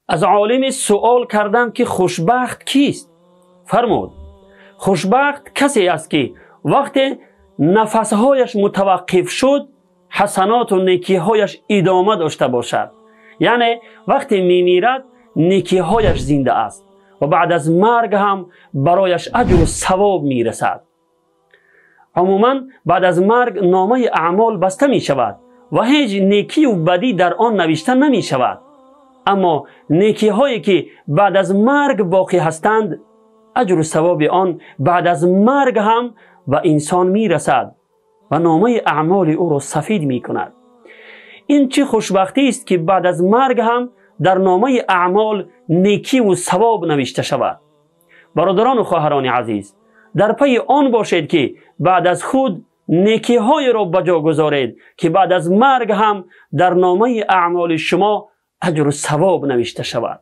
Аз олиме суол карданд, ки хушбахт кист? Фармуд: хушбахт касе аст, ки вақте нафасҳояш мутаваққиф шуд, ҳасаноту некиҳояш идома дошта бошад. Яъне вақте мемирад, некиҳояш зинда аст ва баъд аз марг ҳам барояш аҷру савоб мерасад. Умуман, баъд аз марг номаи аъмол баста мешавад ва ҳеҷ некию бадӣ дар он навишта намешавад. Аммо некиҳое ки баъд аз марг боқӣ ҳастанд, аҷру савоби он баъд аз марг ҳам ба инсон мерасад ва номаи аъмоли ӯро сафид мекунад. Ин чӣ хушбахтист, ки баъд аз марг ҳам дар номаи аъмол некиву савоб навишта шавад. Бародарону хоҳарони азиз, дар пайи он бошед, ки баъд аз худ некиҳоеро ба ҷо гузоред, ки баъд аз марг ҳам дар номаи аъмоли шумо аҷру савоб навишта шавад.